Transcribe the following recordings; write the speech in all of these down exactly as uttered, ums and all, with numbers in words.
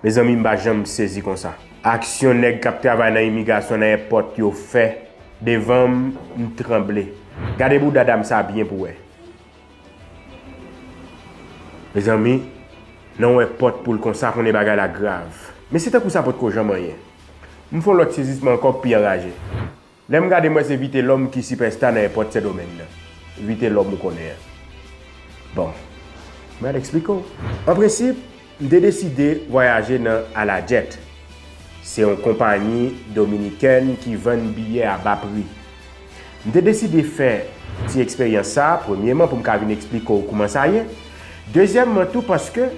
Mezanmi, m pa janm sezi konsa. Aksyon nèg k ap travay nan imigrasyon nan èpòt yo fè devan m, m tranble. Gade bouda dam sa byen pou wè. Mezanmi, nan yon èpòt pou l konsa, konnen bagay la grav. Men se tankou sa potko janm anyen. M fè yon lòt sezisman ankò k pi anraje. Lè m gade, m wè se Vitelhomme ki sipèsta nan èpòt Sendomeng nan. Vitelhomme ou konnen an. Bon, m al eksplike w. An prensip, m te deside vwayaje nan Alajet. Se yon konpayi dominikèn ki vann biyè a ba pri. M te deside fè ti eksperyans sa a, premyeman, pou m ka vin eksplike w kouman sa ye. Dezyèmman tou, paske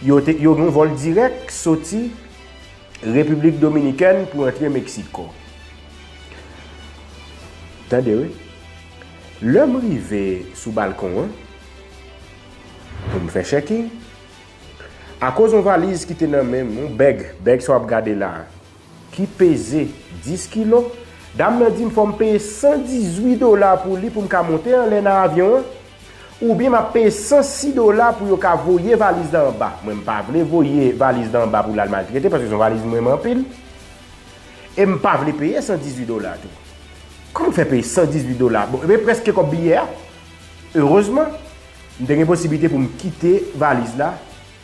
yo te, yo gen yon vòl dirèk soti Repiblik Dominikèn pou antre Meksiko. Tande wi. Lè m rive sou balkon an, pou m fè checking, akoz yon valiz ki te nan men m, yon bag, bag sa w ap gade la a, ki peze dis kilo, dam nan di m fò m peye san dizuit dola pou li pou m ka monte anlè nan avyon an, oubyen m ap peye san sis dola pou yo ka voye valiz la anba. Mwen, m pa vle voye valiz la anba pou l al maltrete, paske se yon valiz m renmen anpil. E m pa vle peye san dizuit dola tou. Kòman m fè peye san dizuit dola? Bon, ebyen, prèske kòb biyè a. Erezman, m te gen posiblite pou m kite valiz la.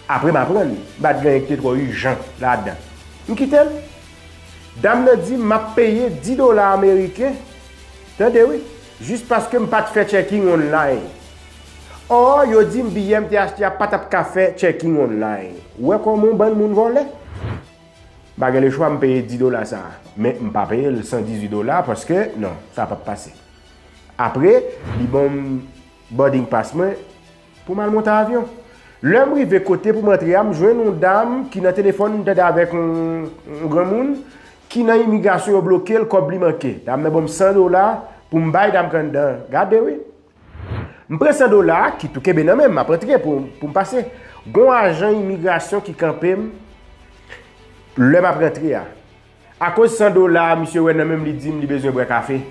Apre m aprann, m pa t gen anyen ki te twò ijan ladan. M kite l. Dam nan di m m ap peye dis dola ameriken. Tande wi, jis paske m pa t fè checking online. Ò, yo di m biyè m te achte a pa t ap ka fè checking online. Ou wè kòman yon bann moun vòlè? M pa gen lechwa, m peye dis dola sa a. Men m pa peye l san dizuit dola paske, non, sa p ap pase. Apre, li ban m boarding pass mwen pou m al monte avyon. Lè m rive kote pou m antre a, m jwenn yon dam ki nan telefòn, m tande avèk yon, yon granmoun ki nan imigrasyon, yo bloke l, kòb li manke. Dam nan ban m san dola pou m bay dam k anndan an. Gade wi. M pran san dola a, ki tou kenbe nan men m, m ap antre pou, pou m pase. Gon ajan imigrasyon ki kanpe m lè m ap rantre a. Akoz san dola a, misye wè nan men m, li di m li bezwen bwè kafe.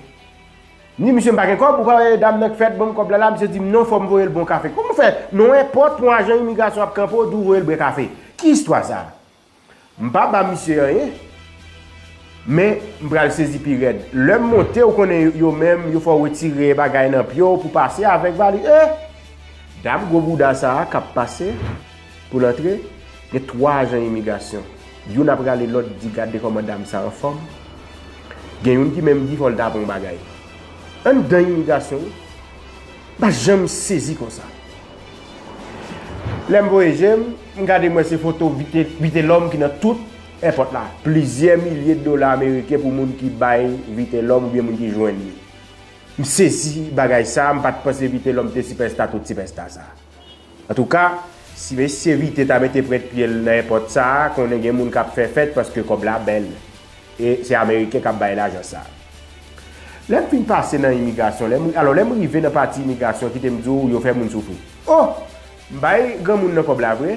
M di misye m pa gen kòb, ou pa wè dam nan k fèt ban m kòb la la, misye di m non, fò m voye l bwè kafe. Kòman w fè nan yon èpòt pou yon ajan imigrasyon ap kanpe w, di w voye l bwè kafe? Ki istwa sa a? M pa ba misye anyen, men m pral sezi pi rèd. Lè m monte, ou konnen yo menm, yo fè w retire bagay nan pye w pou pase avèk valiz. E! Dam gwo bouda sa a k ap pase pou l antre, gen twa ajan imigrasyon. Youn ap rale lòt di, "Gade kòman dam sa anfòm." Gen youn ki menm di fò l ta pran yon bagay. Anndan imigrasyon, wi. M pa janm sezi konsa. Lè m voye je m, m gade m wè se foto Vite, Vitelhomme ki nan tout èpòt la. Plizyè milye dola ameriken pou moun ki bay Vitelhomme oubyen moun ki jwenn li. M sezi bagay sa, m pa t panse Vitelhomme te sipèsta tout sipèsta sa. Antouka, si mesye Vite ta mete pwent pye l nan èpòt sa a, konnen gen moun k ap fè fèt paske kòb la bèl. E se Ameriken k ap bay lajan sa. Lè m fin pase nan imigrasyon, lè m, alò, lè m rive nan pati imigrasyon, kite m di w, yo fè moun soufri. O! M bay granmoun nan kòb la vre.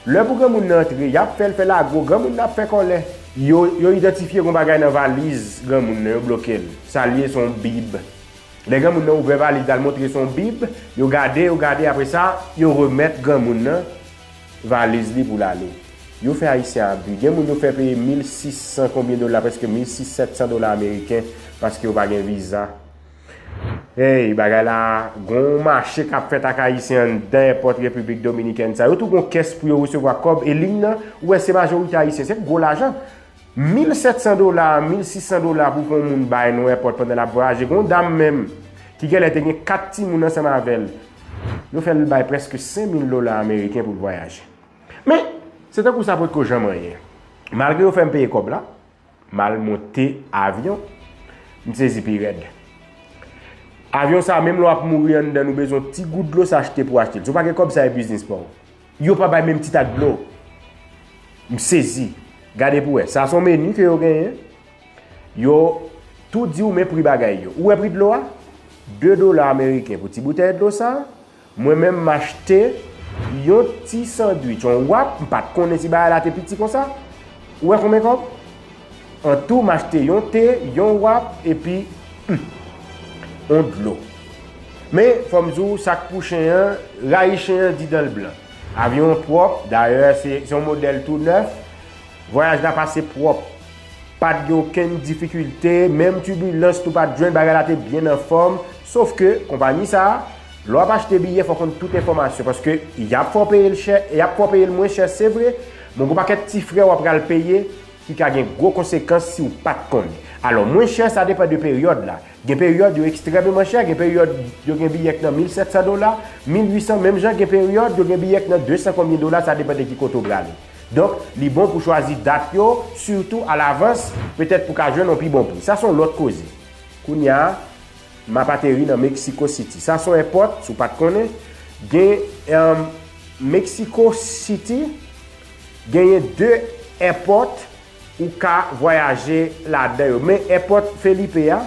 Lè pou granmoun nan antre, y ap fè l fè lagwo, granmoun nan ap fè kòlè. Yo, yo idantifye gon bagay nan valiz granmoun nan, yo bloke l. Sa l ye, se yon bib. Lè granmoun nan ouvè valiz la, l montre se yon bib, yo gade, yo gade, apre sa, yo remèt granmoun nan valiz li pou l ale. Yo fè Ayisyen abi. Gen moun yo fè peye mil sis san konbyen dola, prèske mil sis, sèt san dola ameriken, paske yo pa gen viza. Hey, bagay la, gon mache k ap fèt ak Ayisyen anndan èpòt Repiblik Dominikèn sa. Yo tou gon kès pou yo resevwa kòb, e liy nan, ou wè se majorite Ayisyen, se gwo lajan. Mil sèt san dola, mil sis san dola pou fè yon moun bay nan yon èpòt pandan l ap vwayaje. Gon dam menm ki genlè te gen kat timoun ansanm avè l. Yo fè l bay prèske senk mil dola ameriken pou l vwayaje. Men, se tankou sa potko janm anyen. Malgre yo fè m peye kòb la, m al monte avyon, m sezi pi rèd. Avyon sa, menm lè w ap mouri anndan, nou bezwen yon ti gout dlo, se achte pou w achte l. Si w pa gen kòb, sa e biznis pa w. Yo pa bay menm ti tak dlo. M sezi. Gade pou w wè. Sa se yon meni ke yo genyen. Yo tou di w men pri bagay yo. Ou wè pri dlo a? De dola ameriken pou ti boutèy dlo sa. Mwen menm, m achte yon ti sandwich, yon wap. M pa t konnen si bagay la te piti konsa. Ou wè konbyen kòb? An tou, m achte yon te, yon wap, epi, hmm, yon dlo. Men, fò m di w, sa k pou chen an, rayi chen an, di dan l blan. Avyon an pwòp, dayè, se, se yon modèl tou nèf, Vwayaj la pase pwòp. Pa t gen okenn difikilte, menm tibilans nou pa t jwenn, bagay la te byen anfòm. Sof ke, konpayi sa a, lè w ap achte biyè, fò w konn tout enfòmasyon, paske y ap fè w peye l chè, y ap fè w peye l mwen chè, se vre, men gen yon pakèt ti frè w ap pral peye ki ka gen gwo konsekans si w pa t konnen. Alò, mwen chè, sa depann de peryòd la. Gen peryòd yo ekstrèmeman chè, gen peryòd yo gen biyè k nan mil sèt san dola, mil uit san, menm jan gen peryòd yo gen biyè k nan de san konbyen dola, sa depann de ki kote w prale. Donk, li bon pou chwazi dat yo, sitou alavans, petèt pou ka jwenn yon pi bon pri. Sa se yon lòt koze. Kounye a, m ap ateri nan Mexico City. Sa se yon èpòt, si w pa t konnen, gen, em, Mexico City, genyen de èpòt ou ka vwayaje ladan yo. Men èpòt Felipe a,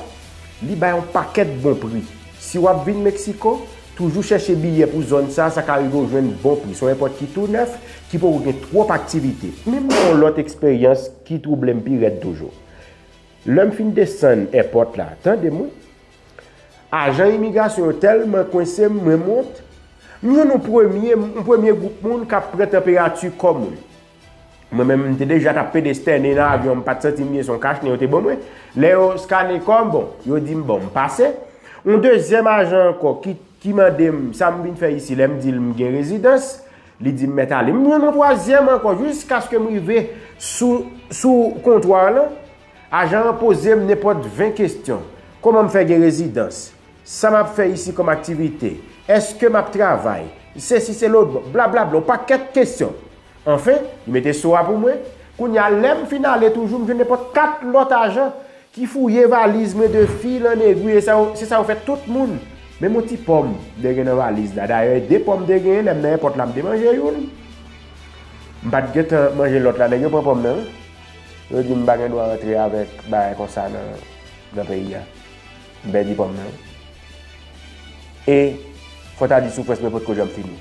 li bay yon pakèt bon pri. Si w ap vin Mexico, toujou chèche biyè pou zòn sa, sa ka rive w jwenn bon pri. Se yon èpòt ki tou nèf, ki poko gen twòp aktivite. Men m gen yon lòt eksperyans ki twouble m pi rèd toujou. Lè m fin desann èpòt la, tande m wi, ajan imigrasyon yo tèlman kwense m, mwen m wont. M jwenn yon premye, yon premye gwoup moun k ap pran tanperati kò moun. Mwen menm, m te deja t ap pedestène nan avyon, m pa t santi m byen, se yon kach nen yo te ban mwen. Lè yo skane kò m, bon, yo di m, bon, m pase. Yon dezyèm ajan ankò ki, ki mande m sa m vin fè isi, lè m di l m gen rezidans, li di m mèt ale. M jwenn yon twazyèm ankò, jiskaske m rive sou, sou kontwa lan. Ajan an poze m nenpòt ven kesyon. Kòman m fè gen rezidans? Sa m ap fè isi kòm aktivite? Èske m ap travay? Sesi, se lòtbò, blablabla, yon pakèt kesyon. Anfen, li mete so a pou mwen. Kounye a, lè m fin ale toujou, m jwenn nenpòt kat lòt ajan ki fouye valiz mwen de fil an egwi, e sa yo, se sa yo fè tout moun. Menm yon ti pòm m te gen nan valiz la. Dayè, e de pòm m te genyen, lè m nan èpòt la, m te manje youn. M pa t gentan manje lòt la, nèg yo pran pòm nan, wi. Yo di m pa gen dwa rantre avèk bagay konsa nan, nan peyi a. M pèdi pòm nan. E, fò ta di soufrans mwen potko janm fini.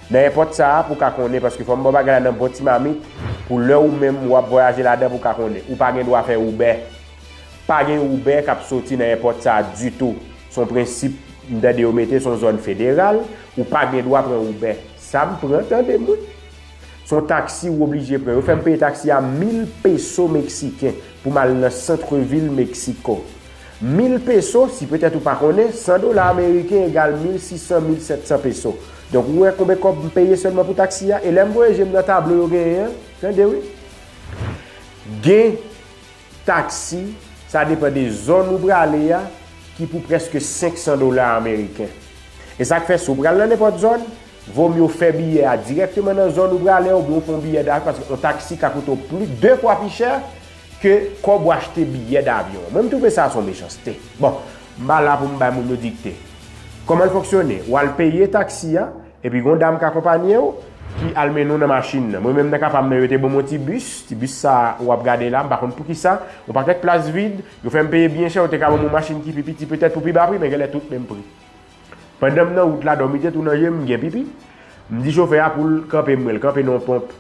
Nan èpòt sa a, pou w ka konnen, paske fò m ba w bagay la nan bon ti mamit, pou lè ou menm w ap vwayaje ladan, pou w ka konnen. Ou pa gen dwa fè Uber. Pa gen Uber k ap soti nan èpòt sa a ditou. Se yon prensip m tande yo mete, se yon zòn federal, ou pa gen dwa pran Uber. Sa m pran, tande m wi. Se yon taksi ou oblije pran. Yo fè m peye taksi a mil peso meksiken pou m al nan sant vil Meksiko. Mil peso, si petèt ou pa konnen, san dola ameriken egal mil sis san, mil sèt san peso. Donk, ou wè konbyen kòb m peye sèlman pou taksi a? E lè m voye je m nan tablo yo genyen an, tande wi. Gen taksi, sa depann de zòn ou prale a, ki pou prèske senk san dola ameriken. E sa k fè, si w pral nan nenpòt zòn, vomye w fè biyè a dirèkteman nan zòn ou prale a, oubyen w pran yon biyè davyon, paske yon taksi ka koute w plis, de fwa pi chè ke kòb w achte biyè davyon an. Mwen, m twouve sa se yon mechanste. Bon, m pa la pou m bay moun yo dikte. Kòman l fonksyone? W al peye taksi a, epi gen yon dam k akonpanye w, ki al mennen w nan machin nan. Mwen menm nan ka pa m nan, yo te ban m yon ti bis. Ti bis sa a w ap gade la, m pa konn poukisa. Yon pakèt plas vid, yo fè m peye byen chè, yo te ka ban m yon machin ki pi piti petèt pou pi ba pri, men genlè tout menm pri. Pandan m nan wout la, dòmi te tou nan je m, m gen pipi. M di chofè a pou l kanpe m, l kanpe nan yon ponp.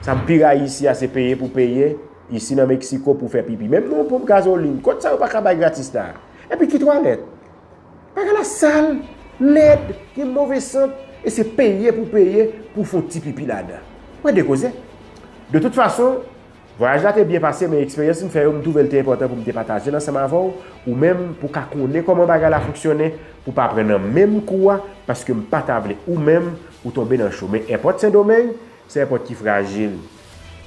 Sa m pi rayi isi a, se peye pou peye, isi nan Meksiko pou fè pipi. Menm nan yon ponp gazolin, kot sa yo pa ka bay gratis la? Epi ki twalèt? Bagay la sal, lèd, gen move sant, e se peye pou peye pou w fè yon ti pipi ladan. Wè de koze. De tout fason, vwayaj la te byen pase, men eksperyans m fè yo, m twouve l te enpòtan pou m te pataje l ansanm avè w, ou menm pou ka konnen kòman bagay la fonksyone, pou w pa pran nan menm kou a, paske m pa ta vle ou menm ou tonbe nan cho. Men èpòt Sendomeng, se èpòt ki frajil.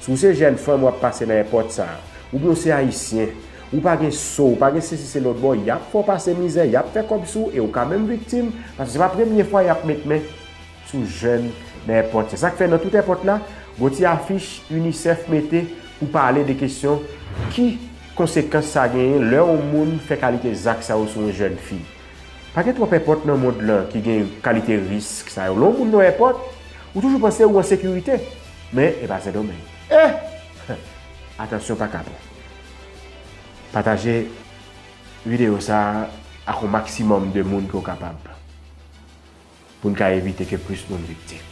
Si w se jèn fanm w ap pase nan èpòt sa a, oubyen w se ayisyen, ou pa gen so, ou pa gen sesi se lòtbò, y ap fè w pase mizè, y ap fè kòb sou ou e w ka menm viktim, paske se pa premye fwa y ap met men sou jèn nan èpòt sa. Sa k fè nan tout èpòt la, gon ti afich UNICEF mete pou pale de kesyon ki konsekans sa genyen lè yon moun fè kalite zak sa yo sou yon jèn fi. Pa gen twòp èpòt nan mond lan ki gen kalite risk sa yo. Lè yon moun nan yon èpòt, ou toujou panse ou an sekirite. Men, e pa Sendomeng. Eh! Atansyon pa ka pran. Pataje videyo sa a ak yon maksimòm de moun ke w kapab, pou n ka evite ke plis moun viktim.